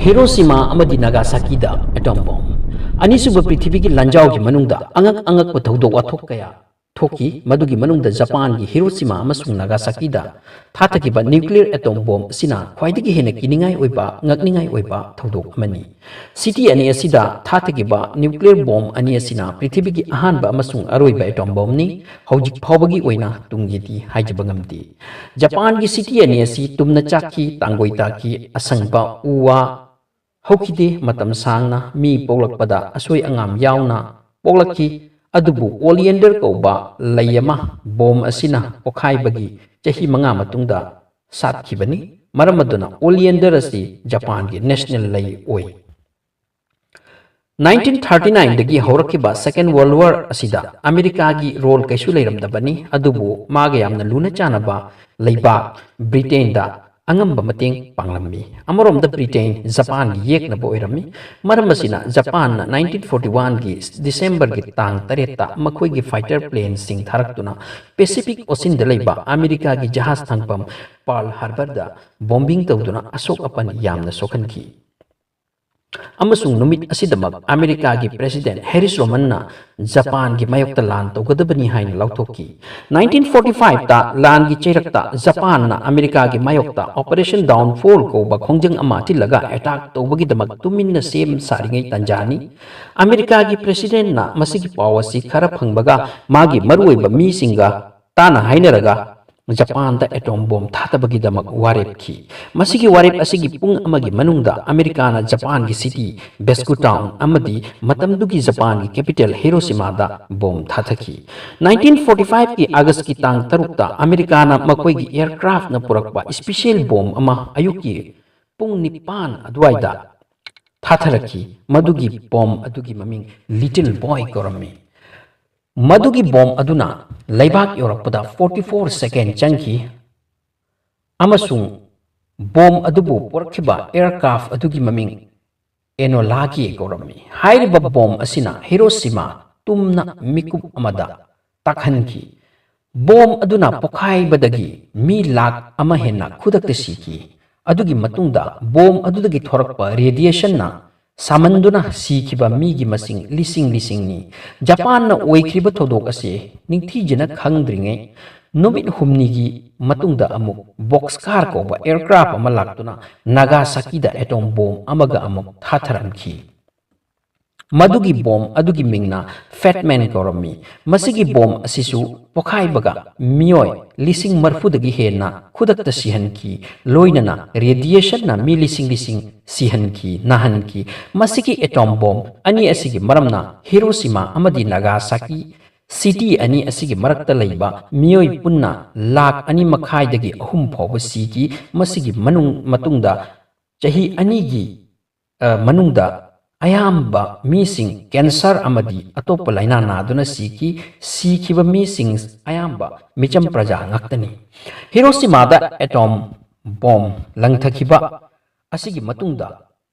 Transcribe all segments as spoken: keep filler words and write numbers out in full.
ꯍꯤꯔꯣꯁꯤꯃꯥ ꯑꯃꯗꯤ ꯅꯥꯒꯥꯁꯥꯀꯤꯗ atom bomb. ꯑꯅꯤꯁꯨꯕ ꯄ꯭ꯔꯤꯊꯤꯕꯤꯒꯤ ꯂꯥꯟꯖꯥꯎꯒꯤ ꯃꯅꯨꯡꯗ ꯑꯉꯛ ꯑꯉꯛꯄ ꯊꯧꯗꯣꯛ ꯋꯥꯊꯣꯛ ꯀꯌꯥ ꯊꯣꯛꯈꯤ꯫ ꯃꯗꯨꯒꯤ ꯃꯅꯨꯡꯗ ꯖꯄꯥꯟꯒꯤ ꯍꯤꯔꯣꯁꯤꯃꯥ ꯑꯃꯁꯨꯡ ꯅꯥꯒꯥꯁꯥꯀꯤꯗ ꯊꯥꯊꯈꯤꯕ ꯅ꯭ꯌꯨꯀ꯭ꯂꯤꯌꯔ ꯑꯦꯇꯣꯝ ꯕꯣꯝ ꯑꯁꯤꯅ ꯈ꯭ꯋꯥꯏꯗꯒꯤ ꯍꯦꯟꯅ ꯀꯤꯅꯤꯡꯉꯥꯏ ꯑꯣꯏꯕ, ꯉꯛꯅꯤꯡꯉꯥꯏ ꯑꯣꯏꯕ ꯊꯧꯗꯣꯛ ꯑꯃꯅꯤ꯫ ꯁꯤꯇꯤ ꯑꯅꯤ ꯑꯁꯤꯗ ꯊꯥꯊꯈꯤꯕ ꯅ꯭ꯌꯨꯀ꯭ꯂꯤꯌꯔ ꯕꯣꯝ ꯑꯅꯤ ꯑꯁꯤꯅ ꯄ꯭ꯔꯤꯊꯤꯕꯤꯒꯤ ꯑꯍꯥꯟꯕ ꯑꯃꯁꯨꯡ ꯑꯔꯣꯏꯕ ꯑꯦꯇꯣꯝ ꯕꯣꯝꯅꯤ꯫ ꯍꯧꯖꯤꯛ ꯐꯥꯎꯕꯒꯤ ꯑꯣꯏꯅ ꯇꯨꯡꯒꯤꯗꯤ ꯍꯥꯏꯖꯕ ꯉꯝꯗꯦ꯫ ꯖꯄꯥꯟꯒꯤ ꯁꯤꯇꯤ ꯑꯅꯤ ꯑꯁꯤ ꯇꯨꯝꯅ ꯆꯥꯛꯈꯤ, ꯇꯥꯡꯒꯣꯏ ꯇꯥꯈꯤ, ꯑꯁꯪꯕ ꯎ ꯋꯥ ꯍꯧꯈꯤꯗꯦ꯫ ꯃꯇꯝ ꯁꯥꯡꯅ ꯃꯤ ꯄꯣꯛꯂꯛꯄꯗ ꯑꯁꯣꯏ ꯑꯉꯥꯝ ꯌꯥꯎꯅ ꯄꯣꯛꯂꯛꯈꯤ꯫ ꯑꯗꯨꯕꯨ ꯑꯣꯂꯤꯌꯦꯟꯗꯔ ꯀꯧꯕ ꯂꯩ ꯑꯃ ꯕꯣꯝ ꯑꯁꯤꯅ ꯄꯣꯈꯥꯏꯕꯒꯤ ꯆꯍꯤ ꯃꯉꯥ ꯃꯇꯨꯡꯗ ꯁꯥꯠꯈꯤꯕꯅꯤ꯫ ꯃꯔꯝ ꯑꯗꯨꯅ ꯑꯣꯂꯤꯌꯦꯟꯗꯔ ꯑꯁꯤ ꯖꯄꯥꯟꯒꯤ ꯅꯦꯁꯅꯦꯜ ꯂꯩ ꯑꯣꯏ꯫ ꯅꯥꯏꯟꯇꯤꯟ ꯊꯥꯔꯇꯤ ꯅꯥꯏꯟꯗꯒꯤ ꯍꯧꯔꯛꯈꯤꯕ ꯁꯦꯀꯦꯟ ꯋꯥꯔꯜ ꯋꯥꯔ ꯑꯁꯤꯗ ꯑꯃꯦꯔꯤꯀꯥꯒꯤ ꯔꯣꯜ ꯀꯩꯁꯨ ꯂꯩꯔꯝꯗꯕꯅꯤ, ꯑꯗꯨꯕꯨ ꯃꯥꯒ ꯌꯥꯝꯅ ꯂꯨꯅ ꯆꯥꯟꯅꯕ ꯂꯩꯕꯥꯛ ꯕ꯭ꯔꯤꯇꯦꯟꯗ ꯑꯉꯝꯕ ꯃꯇꯦꯡ ꯄꯥꯡꯂꯝꯃꯤ꯫ ꯑꯃꯔꯣꯝꯗ ꯕ꯭ꯔꯤꯇꯦꯟ ꯖꯄꯥꯟꯒꯤ ꯌꯦꯛꯅꯕ ꯑꯣꯏꯔꯝꯃꯤ꯫ ꯃꯔꯝ ꯑꯁꯤꯅ ꯖꯄꯥꯟꯅ ꯅꯥꯏꯟꯇꯤꯟ ꯐꯣꯔꯇꯤ ꯋꯥꯟꯒꯤ ꯗꯤꯁꯦꯝꯕꯔꯒꯤ ꯇꯥꯡ ꯇꯔꯦꯠꯇ ꯃꯈꯣꯏꯒꯤ ꯐꯥꯏꯇꯔ ꯄ꯭ꯂꯦꯟꯁꯤꯡ ꯊꯥꯔꯛꯇꯨꯅ ꯄꯦꯁꯤꯐꯤꯛ ꯑꯣꯁꯤꯟꯗ ꯂꯩꯕ ꯑꯃꯦꯔꯤꯀꯥꯒꯤ ꯖꯍꯥꯖ ꯊꯝꯐꯝ ꯄꯥꯔꯜ ꯍꯥꯔꯕꯔꯗ ꯕꯣꯝꯕꯤꯡ ꯇꯧꯗꯨꯅ ꯑꯁꯣꯛ ꯑꯄꯟ ꯌꯥꯝꯅ ꯁꯣꯛꯍꯟꯈꯤ꯫ ꯑꯃꯁꯨꯡ ꯅꯨꯃꯤꯠ ꯑꯁꯤꯗꯃꯛ ꯑꯃꯦꯔꯤꯀꯥꯒꯤ ꯄ꯭ꯔꯦꯁꯤꯗꯦꯟꯠ ꯍꯦꯔꯤꯁ ꯔꯣꯃꯟꯅ ꯖꯄꯥꯟꯒꯤ ꯃꯥꯌꯣꯛꯇ ꯂꯥꯟ ꯇꯧꯒꯗꯕꯅꯤ ꯍꯥꯏꯅ ꯂꯥꯎꯊꯣꯛꯈꯤ꯫ ꯅꯥꯏꯟꯇꯤꯟ ꯐꯣꯔꯇꯤ ꯐꯥꯏꯚꯇ ꯂꯥꯟꯒꯤ ꯆꯩꯔꯛꯇ ꯖꯄꯥꯟꯅ ꯑꯃꯦꯔꯤꯀꯥꯒꯤ ꯃꯥꯌꯣꯛꯇ ꯑꯣꯄꯔꯦꯁꯟ ꯗꯥꯎꯟꯐꯣꯜ ꯀꯧꯕ ꯈꯣꯡꯖꯪ ꯑꯃ ꯊꯤꯜꯂꯒ ꯑꯦꯇꯥꯛ ꯇꯧꯕꯒꯤꯗꯃꯛ ꯇꯨꯃꯤꯟꯅ ꯁꯦꯝ ꯁꯥꯔꯤꯉꯩ ꯇꯥꯟꯖꯥꯅꯤ꯫ ꯑꯃꯦꯔꯤꯀꯥꯒꯤ ꯄ꯭ꯔꯦꯁꯤꯗꯦꯟꯠꯅ ꯃꯁꯤꯒꯤ ꯄꯥꯎ ꯑꯁꯤ ꯈꯔ ꯐꯪꯕꯒ ꯃꯥꯒꯤ ꯃꯔꯨꯑꯣꯏꯕ ꯃꯤꯁꯤꯡꯒ ꯇꯥꯅ ꯍꯥꯏꯅꯔꯒ ꯖꯄꯥꯟꯗ ꯑꯦꯇꯣꯝ ꯕꯣꯝ ꯊꯥꯗꯕꯒꯤꯗꯃꯛ ꯋꯥꯔꯦꯞꯈꯤ꯫ ꯃꯁꯤꯒꯤ ꯋꯥꯔꯦꯞ ꯑꯁꯤꯒꯤ ꯄꯨꯡ ꯑꯃꯒꯤ ꯃꯅꯨꯡꯗ ꯑꯃꯦꯔꯤꯀꯥꯅ ꯖꯄꯥꯟꯒꯤ ꯁꯤꯇꯤ ꯕꯦꯁꯀꯨ ꯇꯥꯎꯟ ꯑꯃꯗꯤ ꯃꯇꯝꯗꯨꯒꯤ ꯖꯄꯥꯟꯒꯤ ꯀꯦꯄꯤꯇꯦꯜ ꯍꯤꯔꯣꯁꯤꯃꯥꯗ ꯕꯣꯝ ꯊꯥꯊꯈꯤ꯫ ꯅꯥꯏꯟꯇꯤꯟ ꯐꯣꯔꯇꯤ ꯐꯥꯏꯚꯀꯤ ꯑꯥꯒꯁꯀꯤ ꯇꯥꯡ ꯇꯔꯨꯛꯇ ꯑꯃꯦꯔꯤꯀꯥꯅ ꯃꯈꯣꯏꯒꯤ ꯑꯦꯌꯔꯀ꯭ꯔꯥꯐꯅ ꯄꯨꯔꯛꯄ ꯏꯁꯄꯤꯁꯤꯌꯦꯜ ꯕꯣꯝ ꯑꯃ ꯑꯌꯨꯛꯀꯤ ꯄꯨꯡ ꯅꯤꯄꯥꯟ ꯑꯗꯨꯋꯥꯏꯗ ꯊꯥꯊꯔꯛꯈꯤ꯫ ꯃꯗꯨꯒꯤ ꯕꯣꯝ ꯑꯗꯨꯒꯤ ꯃꯃꯤꯡ ꯂꯤꯇꯜ ꯕꯣꯏ ꯀꯧꯔꯝꯃꯤ꯫ ꯃꯗꯨꯒꯤ ꯕꯣꯝ ꯑꯗꯨꯅ ꯂꯩꯕꯥꯛ ꯌꯧꯔꯛꯄꯗ ꯐꯣꯔꯇꯤ ꯐꯣꯔ ꯁꯦꯀꯦꯟ ꯆꯪꯈꯤ, ꯑꯃꯁꯨꯡ ꯕꯣꯝ ꯑꯗꯨꯕꯨ ꯄꯨꯔꯛꯈꯤꯕ ꯑꯦꯌꯔꯀ꯭ꯔꯥꯐ ꯑꯗꯨꯒꯤ ꯃꯃꯤꯡ ꯑꯦꯅꯣꯂꯥꯒꯤ ꯀꯧꯔꯝꯃꯤ꯫ ꯍꯥꯏꯔꯤꯕ ꯕꯣꯝ ꯑꯁꯤꯅ ꯍꯤꯔꯣꯁꯤꯃꯥ ꯇꯨꯝꯅ ꯃꯤꯀꯨꯞ ꯑꯃꯗ ꯇꯥꯛꯍꯟꯈꯤ꯫ ꯕꯣꯝ ꯑꯗꯨꯅ ꯄꯣꯈꯥꯏꯕꯗꯒꯤ ꯃꯤ ꯂꯥꯈ ꯑꯃ ꯍꯦꯟꯅ ꯈꯨꯗꯛꯇ ꯁꯤꯈꯤ꯫ ꯑꯗꯨꯒꯤ ꯃꯇꯨꯡꯗ ꯕꯣꯝ ꯑꯗꯨꯗꯒꯤ ꯊꯣꯔꯛꯄ radiationꯅ ꯁꯥꯃꯟꯗꯨꯅ ꯁꯤꯈꯤꯕ ꯃꯤꯒꯤ ꯃꯁꯤꯡ ꯂꯤꯁꯤꯡ ꯂꯤꯁꯤꯡꯅꯤ꯫ ꯖꯄꯥꯟꯅ ꯑꯣꯏꯈ꯭ꯔꯤꯕ ꯊꯧꯗꯣꯛ ꯑꯁꯤ ꯅꯤꯡꯊꯤꯖꯅ ꯈꯪꯗ꯭ꯔꯤꯉꯩ ꯅꯨꯃꯤꯠ ꯍꯨꯝꯅꯤꯒꯤ ꯃꯇꯨꯡꯗ ꯑꯃꯨꯛ ꯕꯣꯛꯁꯀꯥꯔ ꯀꯧꯕ aircraft ꯑꯃ ꯂꯥꯛꯇꯨꯅ ꯅꯥꯒꯥꯁꯥꯀꯤꯗ atom bomb ꯑꯃꯒ ꯑꯃꯨꯛ ꯊꯥꯊꯔꯝꯈꯤ꯫ ꯃꯗꯨꯒꯤ ꯕꯣꯝ ꯑꯗꯨꯒꯤ ꯃꯤꯡꯅ Fat Man ꯀꯧꯔꯝꯃꯤ꯫ ꯃꯁꯤꯒꯤ ꯕꯣꯝ ꯑꯁꯤꯁꯨ ꯄꯣꯈꯥꯏꯕꯒ ꯃꯤꯑꯣꯏ ꯂꯤꯁꯤꯡ ꯃꯔꯐꯨꯗꯒꯤ ꯍꯦꯟꯅ ꯈꯨꯗꯛꯇ ꯁꯤꯍꯟꯈꯤ, ꯂꯣꯏꯅꯅ radiationꯅ ꯃꯤ ꯂꯤꯁꯤꯡ ꯂꯤꯁꯤꯡ ꯁꯤꯍꯟꯈꯤ, ꯅꯥꯍꯟꯈꯤ꯫ ꯃꯁꯤꯒꯤ atom bomb ꯑꯅꯤ ꯑꯁꯤꯒꯤ ꯃꯔꯝꯅ ꯍꯤꯔꯣꯁꯤꯃꯥ ꯑꯃꯗꯤ ꯅꯥꯒꯥꯁꯥꯀꯤ city ꯑꯅꯤ ꯑꯁꯤꯒꯤ ꯃꯔꯛꯇ ꯂꯩꯕ ꯃꯤꯑꯣꯏ ꯄꯨꯟꯅ ꯂꯥꯈ ꯑꯅꯤ ꯃꯈꯥꯏꯗꯒꯤ ꯑꯍꯨꯝ ꯐꯥꯎꯕ ꯁꯤꯈꯤ꯫ ꯃꯁꯤꯒꯤ ꯃꯅꯨꯡ, ꯃꯇꯨꯡꯗ ꯆꯍꯤ ꯑꯅꯤꯒꯤ, ꯑ, ꯃꯅꯨꯡꯗ ꯑꯌꯥꯝꯕ ꯃꯤꯁꯤꯡ cancer ꯑꯃꯗꯤ ꯑꯇꯣꯞꯄ ꯂꯥꯏꯅꯥ ꯅꯥꯗꯨꯅ ꯁꯤꯈꯤ꯫ ꯁꯤꯈꯤꯕ ꯃꯤꯁꯤꯡ ꯑꯌꯥꯝꯕ ꯃꯤꯆꯝ ꯄ꯭ꯔꯖꯥ ꯉꯥꯛꯇꯅꯤ꯫ ꯍꯤꯔꯣꯁꯤꯃꯥꯗ atom bomb ꯂꯪꯊꯈꯤꯕ ꯑꯁꯤꯒꯤ ꯃꯇꯨꯡꯗ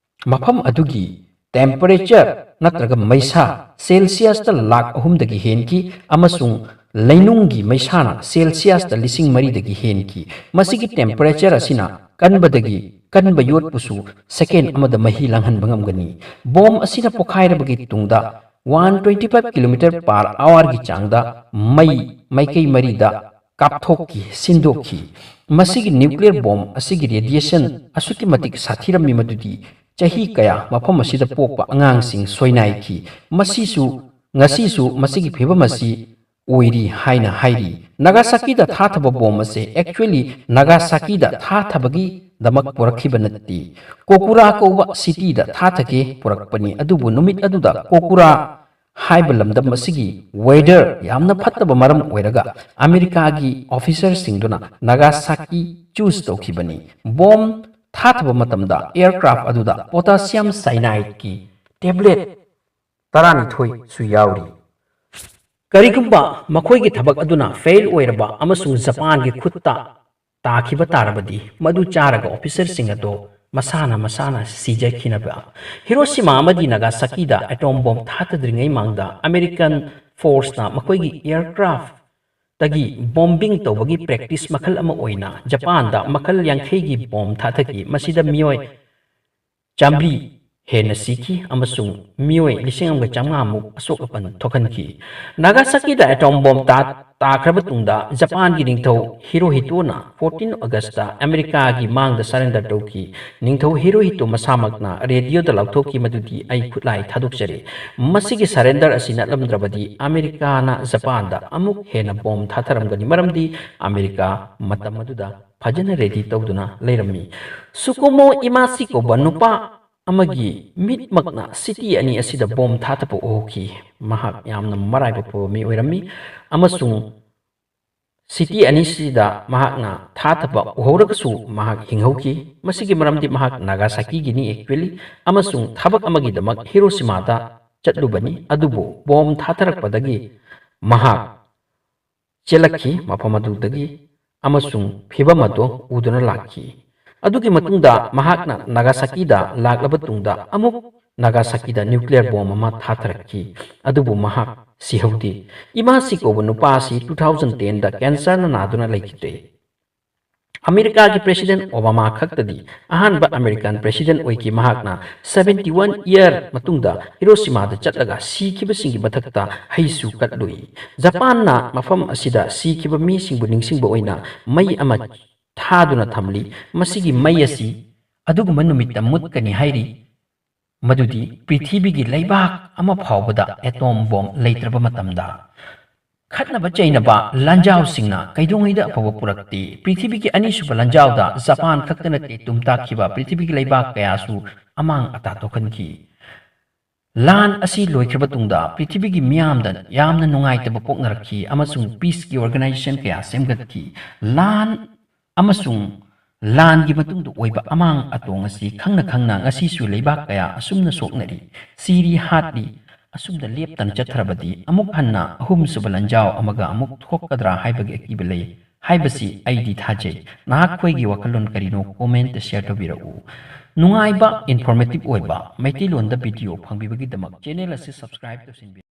ꯃꯐꯝ ꯑꯗꯨꯒꯤ temperature ꯅꯠꯇ꯭ꯔꯒ ꯃꯩꯁꯥ Celsiusꯇ ꯂꯥꯈ ꯑꯍꯨꯝꯗꯒꯤ ꯍꯦꯟꯈꯤ ꯑꯃꯁꯨꯡ ꯂꯩꯅꯨꯡꯒꯤ ꯃꯩꯁꯥꯅ Celsiusꯇ ꯂꯤꯁꯤꯡ ꯃꯔꯤꯗꯒꯤ ꯍꯦꯟꯈꯤ꯫ ꯃꯁꯤꯒꯤ temperature ꯑꯁꯤꯅ ꯀꯟꯕꯗꯒꯤ ꯀꯟꯕ ꯌꯣꯠꯄꯨꯁꯨ second ꯑꯃꯗ ꯃꯍꯤ ꯂꯥꯡꯍꯟꯕ ꯉꯝꯒꯅꯤ꯫ ꯕꯣꯝ ꯑꯁꯤꯅ ꯄꯣꯈꯥꯏꯔꯕꯒꯤ ꯇꯨꯡꯗ one twenty five kilometer per hourꯒꯤ ꯆꯥꯡꯗ ꯃꯩ ꯃꯥꯏꯀꯩ ꯃꯔꯤꯗ ꯀꯥꯞꯊꯣꯛꯈꯤ, ꯁꯤꯟꯗꯣꯛꯈꯤ꯫ ꯃꯁꯤꯒꯤ nuclear bomb ꯑꯁꯤꯒꯤ radiation ꯑꯁꯨꯛꯀꯤ ꯃꯇꯤꯛ ꯁꯥꯊꯤꯔꯝꯃꯤ ꯃꯗꯨꯗꯤ ꯆꯍꯤ ꯀꯌꯥ ꯃꯐꯝ ꯑꯁꯤꯗ ꯄꯣꯛꯄ ꯑꯉꯥꯡꯁꯤꯡ ꯁꯣꯏꯅꯥꯏꯈꯤ꯫ ꯃꯁꯤꯁꯨ, ꯉꯁꯤꯁꯨ ꯃꯁꯤꯒꯤ ꯐꯤꯕꯝ ꯑꯁꯤ ꯑꯣꯏꯔꯤ ꯍꯥꯏꯅ ꯍꯥꯏꯔꯤ꯫ ꯅꯥꯒꯥꯁꯥꯀꯤꯗ ꯊꯥꯊꯕ ꯕꯣꯝ ꯑꯁꯤ actually ꯅꯥꯒꯥꯁꯥꯀꯤꯗ ꯊꯥꯊꯕꯒꯤꯗꯃꯛ ꯄꯨꯔꯛꯈꯤꯕ ꯅꯠꯇꯦ꯫ ꯀꯣꯀꯨꯔꯥ ꯀꯧꯕ cityꯗ ꯊꯥꯊꯒꯦ ꯄꯨꯔꯛꯄꯅꯤ, ꯑꯗꯨꯕꯨ ꯅꯨꯃꯤꯠ ꯑꯗꯨꯗ ꯀꯣꯀꯨꯔꯥ ꯍꯥꯏꯕ ꯂꯝꯗꯝ ꯑꯁꯤꯒꯤ weather ꯌꯥꯝꯅ ꯐꯠꯇꯕ ꯃꯔꯝ ꯑꯣꯏꯔꯒ ꯑꯃꯦꯔꯤꯀꯥꯒꯤ officerꯁꯤꯡꯗꯨꯅ ꯅꯥꯒꯥꯁꯥꯀꯤ choose ꯇꯧꯈꯤꯕꯅꯤ꯫ ꯕꯣꯝ ꯊꯥꯊꯕ ꯃꯇꯝꯗ aircraft ꯑꯗꯨꯗ potassium cyanideꯀꯤ tablet ꯇꯔꯥꯅꯤꯊꯣꯏꯁꯨ ꯌꯥꯎꯔꯤ꯫ ꯀꯔꯤꯒꯨꯝꯕ ꯃꯈꯣꯏꯒꯤ ꯊꯕꯛ ꯑꯗꯨꯅ fail ꯑꯣꯏꯔꯕ ꯑꯃꯁꯨꯡ ꯖꯄꯥꯟꯒꯤ ꯈꯨꯠꯇ ꯇꯥꯈꯤꯕ ꯇꯥꯔꯕꯗꯤ, ꯃꯗꯨ ꯆꯥꯔꯒ officerꯁꯤꯡ ꯑꯗꯨ ꯃꯁꯥꯅ ꯃꯁꯥꯅ ꯁꯤꯖꯈꯤꯅꯕ꯫ ꯍꯤꯔꯣꯁꯤꯃꯥ ꯑꯃꯗꯤ ꯅꯥꯒꯥꯁꯥꯀꯤꯗ atom bomb ꯊꯥꯊꯗ꯭ꯔꯤꯉꯩ ꯃꯥꯡꯗ American forceꯅ ꯃꯈꯣꯏꯒꯤ aircraft ꯇꯒꯤ ꯕꯣꯝꯕꯤꯡ ꯇꯧꯕꯒꯤ ꯄ꯭ꯔꯦꯛꯇꯤꯁ ꯃꯈꯜ ꯑꯃ ꯑꯣꯏꯅ ꯖꯄꯥꯟꯗ ꯃꯈꯜ ꯌꯥꯡꯈꯩꯒꯤ ꯕꯣꯝ ꯊꯥꯊꯈꯤ꯫ ꯃꯁꯤꯗ ꯃꯤꯑꯣꯏ ꯆꯥꯃꯔꯤ ꯍꯦꯟꯅ ꯁꯤꯈꯤ ꯑꯃꯁꯨꯡ ꯃꯤꯑꯣꯏ ꯂꯤꯁꯤꯡ ꯑꯃꯒ ꯆꯥꯃꯉꯥ ꯃꯨꯛ ꯑꯁꯣꯛ ꯑꯄꯟ ꯊꯣꯛꯍꯟꯈꯤ꯫ ꯅꯥꯒꯥꯁꯥꯀꯤꯗ ꯑꯦꯇꯣꯝ ꯕꯣꯝ ꯇꯥ-, ꯇꯥꯈ꯭ꯔꯕ ꯇꯨꯡꯗ ꯖꯄꯥꯟꯒꯤ ꯅꯤꯡꯊꯧ ꯍꯤꯔꯣꯍꯤꯇꯣꯅ fourteen Augustꯇ ꯑꯃꯦꯔꯤꯀꯥꯒꯤ ꯃꯥꯡꯗ ꯁꯔꯦꯟꯗꯔ ꯇꯧꯈꯤ꯫ ꯅꯤꯡꯊꯧ ꯍꯤꯔꯣꯍꯤꯇꯣ ꯃꯁꯥꯃꯛꯅ ꯔꯦꯗꯤꯑꯣꯗ ꯂꯥꯎꯊꯣꯛꯈꯤ ꯃꯗꯨꯗꯤ "ꯑꯩ ꯈꯨꯠꯂꯥꯏ ꯊꯥꯗꯣꯛꯆꯔꯦ꯫ ꯃꯁꯤꯒꯤ ꯁꯔꯦꯟꯗꯔ ꯑꯁꯤ ꯅꯠꯂꯝꯗ꯭ꯔꯕꯗꯤ ꯑꯃꯦꯔꯤꯀꯥꯅ ꯖꯄꯥꯟꯗ ꯑꯃꯨꯛ ꯍꯦꯟꯅ ꯕꯣꯝ ꯊꯥꯊꯔꯝꯒꯅꯤ, ꯃꯔꯝꯗꯤ ꯑꯃꯦꯔꯤꯀꯥ ꯃꯇꯝ ꯑꯗꯨꯗ ꯐꯖꯅ ꯔꯦꯗꯤ ꯇꯧꯗꯨꯅ ꯂꯩꯔꯝꯃꯤ"꯫ ꯁꯨꯀꯨꯃꯣ ꯏꯃꯥꯁꯤ ꯀꯧꯕ ꯅꯨꯄꯥ ꯑꯃꯒꯤ ꯃꯤꯠꯃꯛꯅ ꯁꯤꯇꯤ ꯑꯅꯤ ꯑꯁꯤꯗ ꯕꯣꯝ ꯊꯥꯊꯕ ꯎꯍꯧꯈꯤ꯫ ꯃꯍꯥꯛ ꯌꯥꯝꯅ ꯃꯔꯥꯏꯕꯛ ꯐꯕ ꯃꯤ ꯑꯣꯏꯔꯝꯃꯤ ꯑꯃꯁꯨꯡ ꯁꯤꯇꯤ ꯑꯅꯤꯁꯤꯗ ꯃꯍꯥꯛꯅ ꯊꯥꯊꯕ ꯎꯍꯧꯔꯒꯁꯨ ꯃꯍꯥꯛ ꯍꯤꯡꯍꯧꯈꯤ꯫ ꯃꯁꯤꯒꯤ ꯃꯔꯝꯗꯤ ꯃꯍꯥꯛ ꯅꯥꯒꯥꯁꯥꯀꯤꯒꯤꯅꯤ actually, ꯑꯃꯁꯨꯡ ꯊꯕꯛ ꯑꯃꯒꯤꯗꯃꯛ ꯍꯤꯔꯣꯁꯤꯃꯥꯗ ꯆꯠꯂꯨꯕꯅꯤ, ꯑꯗꯨꯕꯨ ꯕꯣꯝ ꯊꯥꯊꯔꯛꯄꯗꯒꯤ ꯃꯍꯥꯛ ꯆꯦꯜꯂꯛꯈꯤ ꯃꯐꯝ ꯑꯗꯨꯗꯒꯤ ꯑꯃꯁꯨꯡ ꯐꯤꯚꯝ ꯑꯗꯨ ꯎꯗꯨꯅ ꯂꯥꯛꯈꯤ꯫ ꯑꯗꯨꯒꯤ ꯃꯇꯨꯡꯗ ꯃꯍꯥꯛꯅ ꯅꯥꯒꯥꯁꯥꯀꯤꯗ ꯂꯥꯛꯂꯕ ꯇꯨꯡꯗ ꯑꯃꯨꯛ ꯅꯥꯒꯥꯁꯥꯀꯤꯗ ꯅ꯭ꯌꯨꯀ꯭ꯂꯤꯌꯔ ꯕꯣꯝ ꯑꯃ ꯊꯥꯊꯔꯛꯈꯤ, ꯑꯗꯨꯕꯨ ꯃꯍꯥꯛ ꯁꯤꯍꯧꯗꯦ꯫ ꯏꯃꯥꯁꯤ ꯀꯧꯕ ꯅꯨꯄꯥ ꯑꯁꯤ two thousand tenꯗ ꯀꯦꯟꯁꯔꯅ ꯅꯥꯗꯨꯅ ꯂꯩꯈꯤꯗ꯭ꯔꯦ꯫ ꯑꯃꯦꯔꯤꯀꯥꯒꯤ ꯄ꯭ꯔꯦꯁꯤꯗꯦꯟꯠ ꯑꯣꯕꯥꯃꯥ ꯈꯛꯇꯗꯤ ꯑꯍꯥꯟꯕ ꯑꯃꯦꯔꯤꯀꯥꯟ ꯄ꯭ꯔꯦꯁꯤꯗꯦꯟꯠ ꯑꯣꯏꯈꯤ꯫ ꯃꯍꯥꯛꯅ seventy one year ꯃꯇꯨꯡꯗ ꯍꯤꯔꯣꯁꯤꯃꯥꯗ ꯆꯠꯂꯒ ꯁꯤꯈꯤꯕꯁꯤꯡꯒꯤ ꯃꯊꯛꯇ ꯍꯩꯁꯨ ꯀꯠꯂꯨꯏ꯫ ꯖꯄꯥꯟꯅ ꯃꯐꯝ ꯑꯁꯤꯗ ꯁꯤꯈꯤꯕ ꯃꯤꯁꯤꯡꯕꯨ ꯅꯤꯡꯁꯤꯡꯕ ꯑꯣꯏꯅ ꯃꯩ ꯑꯃ ꯊꯥꯗꯨꯅ ꯊꯝꯂꯤ꯫ ꯃꯁꯤꯒꯤ ꯃꯩ ꯑꯁꯤ ꯑꯗꯨꯒꯨꯝꯕ ꯅꯨꯃꯤꯠꯇ ꯃꯨꯠꯀꯅꯤ ꯍꯥꯏꯔꯤ, ꯃꯗꯨꯗꯤ ꯄ꯭ꯔꯤꯊꯤꯕꯤꯒꯤ ꯂꯩꯕꯥꯛ ꯑꯃ ꯐꯥꯎꯕꯗ ꯑꯦꯇꯣꯝ ꯕꯣꯝ ꯂꯩꯇ꯭ꯔꯕ ꯃꯇꯝꯗ꯫ ꯈꯠꯅꯕ ꯆꯩꯅꯕ ꯂꯥꯟꯖꯥꯎꯁꯤꯡꯅ ꯀꯩꯗꯧꯉꯩꯗ ꯑꯐꯕ ꯄꯨꯔꯛꯇꯦ꯫ ꯄ꯭ꯔꯤꯊꯤꯕꯤꯒꯤ ꯑꯅꯤꯁꯨꯕ ꯂꯥꯟꯖꯥꯎꯗ ꯖꯄꯥꯟ ꯈꯛꯇ ꯅꯠꯇꯦ ꯇꯨꯝ ꯇꯥꯈꯤꯕ, ꯄ꯭ꯔꯤꯊꯤꯕꯤꯒꯤ ꯂꯩꯕꯥꯛ ꯀꯌꯥꯁꯨ ꯑꯃꯥꯡ ꯑꯇꯥ ꯊꯣꯛꯍꯟꯈꯤ꯫ ꯂꯥꯟ ꯑꯁꯤ ꯂꯣꯏꯈ꯭ꯔꯕ ꯇꯨꯡꯗ ꯄ꯭ꯔꯤꯊꯤꯕꯤꯒꯤ ꯃꯤꯌꯥꯝꯗ ꯌꯥꯝꯅ ꯅꯨꯡꯉꯥꯏꯇꯕ ꯄꯣꯛꯅꯔꯛꯈꯤ ꯑꯃꯁꯨꯡ ꯄꯤꯁꯀꯤ ꯑꯣꯔꯒꯅꯥꯏꯖꯦꯁꯟ ꯀꯌꯥ ꯁꯦꯝꯒꯠꯈꯤ꯫ ꯂꯥꯟ ꯑꯃꯁꯨꯡ ꯂꯥꯟꯒꯤ ꯃꯇꯨꯡꯗ ꯑꯣꯏꯕ ꯑꯃꯥꯡ ꯑꯇꯣꯡ ꯑꯁꯤ ꯈꯪꯅ ꯈꯪꯅ ꯉꯁꯤꯁꯨ ꯂꯩꯕꯥꯛ ꯀꯌꯥ ꯑꯁꯨꯝꯅ ꯁꯣꯛꯅꯔꯤ, ꯁꯤꯔꯤ ꯍꯥꯠꯂꯤ꯫ ꯑꯁꯨꯝꯅ ꯂꯦꯞꯇꯅ ꯆꯠꯊꯔꯕꯗꯤ ꯑꯃꯨꯛ ꯍꯟꯅ ꯑꯍꯨꯝꯁꯨꯕ ꯂꯥꯟꯖꯥꯎ ꯑꯃꯒ ꯑꯃꯨꯛ ꯊꯣꯛꯀꯗ꯭ꯔꯥ ꯍꯥꯏꯕꯒꯤ ꯑꯀꯤꯕ ꯂꯩ ꯍꯥꯏꯕꯁꯤ ꯑꯩꯗꯤ ꯊꯥꯖꯩ꯫ ꯅꯍꯥꯛꯈꯣꯏꯒꯤ ꯋꯥꯈꯜꯂꯣꯟ ꯀꯔꯤꯅꯣ comment share ꯇꯧꯕꯤꯔꯛꯎ꯫ ꯅꯨꯡꯉꯥꯏꯕ, informative ꯑꯣꯏꯕ ꯃꯩꯇꯩꯂꯣꯟꯗ video ꯐꯪꯕꯤꯕꯒꯤꯗꯃꯛ channel ꯑꯁꯤ subscribe ꯇꯧꯁꯤꯟꯕꯤꯔꯛꯎ꯫